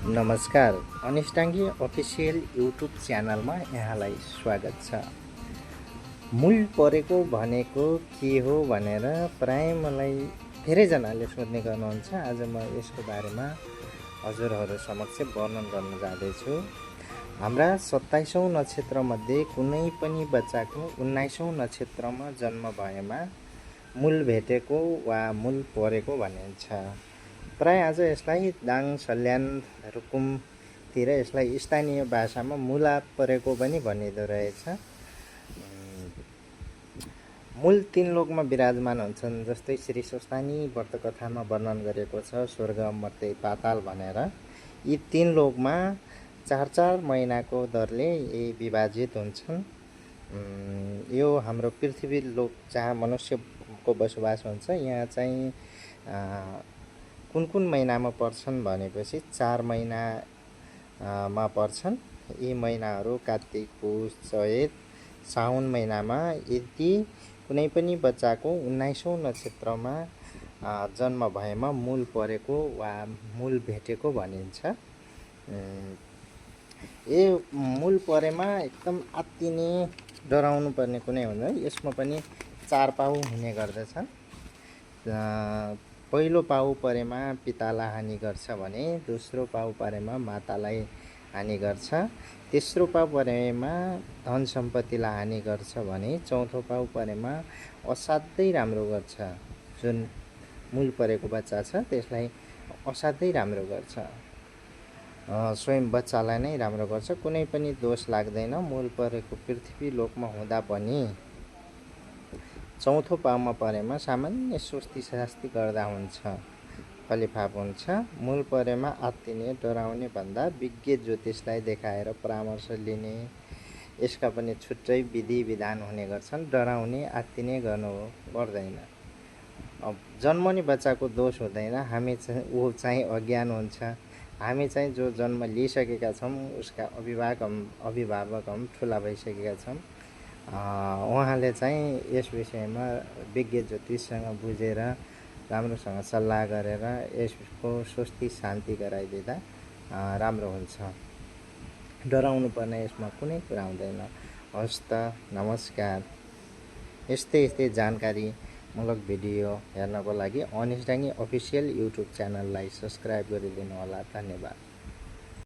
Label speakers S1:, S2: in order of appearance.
S1: नमस्कार। अनिष्टाङ्गी official YouTube च्यानलमा यहाँलाई स्वागत छ। मूल परेको भनेको के हो भनेर प्राय मलाई धेरैजनाले सोध्ने गर्नुहुन्छ। आज म यसको बारेमा हजुरहरू समक्ष वर्णन गर्न जाँदैछु। हाम्रा 27औं नक्षत्रमध्ये कुनै पनि बच्चाको 19औं नक्षत्रमा जन्म भएमा मूल भेटेको वा मूल परेको भनिन्छ। प्राय आज यसलाई दाङ सल्यान रुकुमतिर यसलाई स्थानीय भाषामा मूला परेको पनि भनिँदो रहेछ। मूल 3 लोकमा विराजमान हुन्छन्, जस्तै श्री स्वस्थानी व्रतकथामा वर्णन गरेको छ स्वर्ग मर्त्य पाताल भनेर। यी 3 लोकमा 4-4 महिनाको दरले यी विभाजित हुन्छन्। यो हाम्रो पृथ्वी लोक जहाँ मनुष्यको बसोबास हुन्छ, यहाँ चाहिँ कुन कुन महिनामा पर्छन् भनेपछि 4 महिनामा पर्छन्। यी महिनाहरू कार्तिक, पुष, चैत, साउन महिनामा यदि कुनै पनि बच्चाको 19औं नक्षत्रमा जन्म भएमा मूल परेको वा मूल भेटेको भनिन्छ। यो मूल परेमा एकदम आत्तिने डराउनु पर्ने कुनै हुँदैन। यसमा पनि 4 पाउ हुने गर्दछन्। पहिलो पाउ परेमा पितालाई हानि गर्छ भने दोस्रो पाउ परेमा मातालाई हानि गर्छ, तेस्रो पाउ परेमा धन सम्पत्तिलाई हानि गर्छ भने चौथो पाउ परेमा असाध्यै राम्रो गर्छ। जुन मूल परेको बच्चा छ त्यसलाई असाध्यै राम्रो गर्छ। स्वयं बच्चालाई नै राम्रो गर्छ, कुनै पनि दोष लाग्दैन। मूल परेको पृथ्वी लोकमा हुँदा पनि चौथो पाउमा परेमा सामान्य सुस्ती शास्ती गर्दा हुन्छ, फलिफाप हुन्छ। मूल परेमा आत्तिने डराउने भन्दा विज्ञ ज्योतिषलाई देखाएर परामर्श लिने, यसका पनि छुट्टै विधि विधान हुने गर्छन्। डराउने आत्तिने गर्नु पर्दैन। अब जन्मने बच्चाको दोष हुँदैन, हामी चाहिँ ऊ चाहिँ अज्ञान हुन्छ। हामी चाहिँ जो जन्म लिइसकेका छौँ उसका अभिभावक हम ठुला भइसकेका छौँ। उहाँले चाहिँ यस विषयमा विज्ञ ज्योतिषसँग बुझेर राम्रोसँग सल्लाह गरेर यसको स्वस्ति शान्ति गराइदिँदा राम्रो हुन्छ। डराउनु पर्ने यसमा कुनै कुरा हुँदैन। हस् त, नमस्कार। यस्तै जानकारीमूलक भिडियो हेर्नको लागि अनिष्टाङ्गी अफिसियल युट्युब च्यानललाई सब्सक्राइब गरिदिनु होला। धन्यवाद।